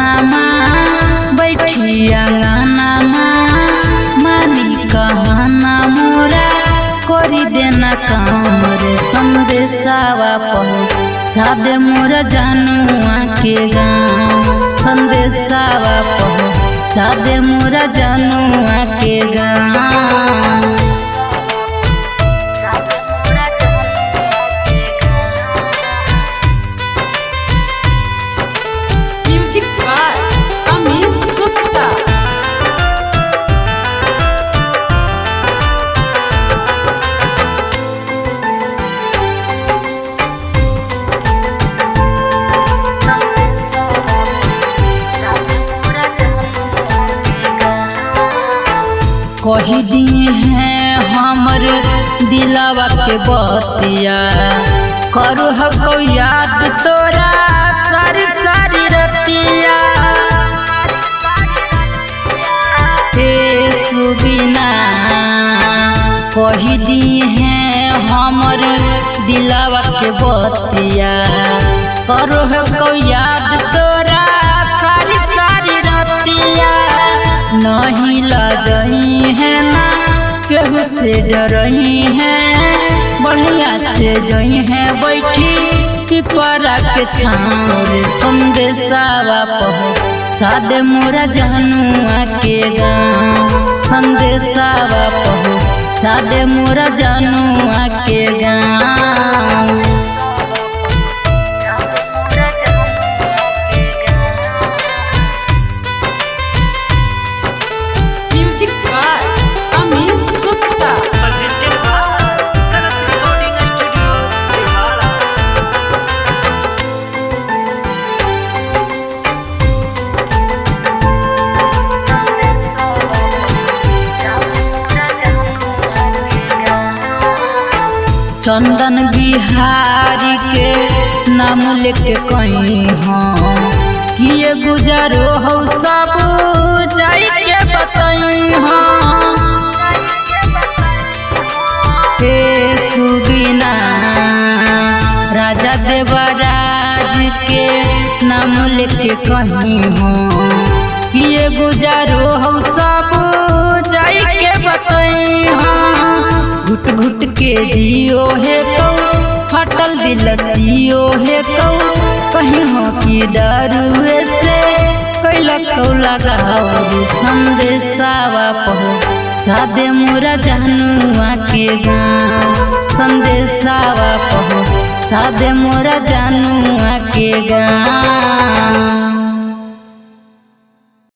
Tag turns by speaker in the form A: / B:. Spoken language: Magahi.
A: भवनमा बैठी आंगनमा मानी कहना मोरा करी देना काम रे संदेशावा पहुँचा दे मोरा जानुआ के गाँव संदेशावा पहुँचा दे मोरा जानुआ के गाँव।
B: Music by Amit Gupta.
A: कही दिए हैं हमर दिलावा के बतिया करू हको याद तोरा सारी सारी रतिया हे सुबिना कही दिए हैं हमर दिलावा के बतिया करू हको याद तोरा सारी सारी रतिया नहीं लजई है ना केहू से डरई है बढ़िया से जई है बैठी पिपरा के छाँव रे संदेशावा पहुँचा दे मोरा जानुआ के गाँव संदेशावा पहुँचा दे मोरा जानुआ के गाँव।
B: Music by Amit Gupta.
C: Presented by Kalas Recording Studio, Chhindwara.
A: Chandan Bihari के नाम लेके कहीं हाँ किए गुजारो हो सब जाई के बताई हाँ हे सुबिना राजा देवराज के नाम लेके कहीं हाँ किए गुजारो हो सब जाई के बताई हाँ घुट घुट के जियो हे कौ फटल दिल सियो हे कौ कहीं हो कि डरुए से कैला कौ लगाओ रे संदेशावा पहुँचा दे मोरा जानुआ के गाँव संदेशावा पहुँचा दे मोरा जानुआ के गाँव।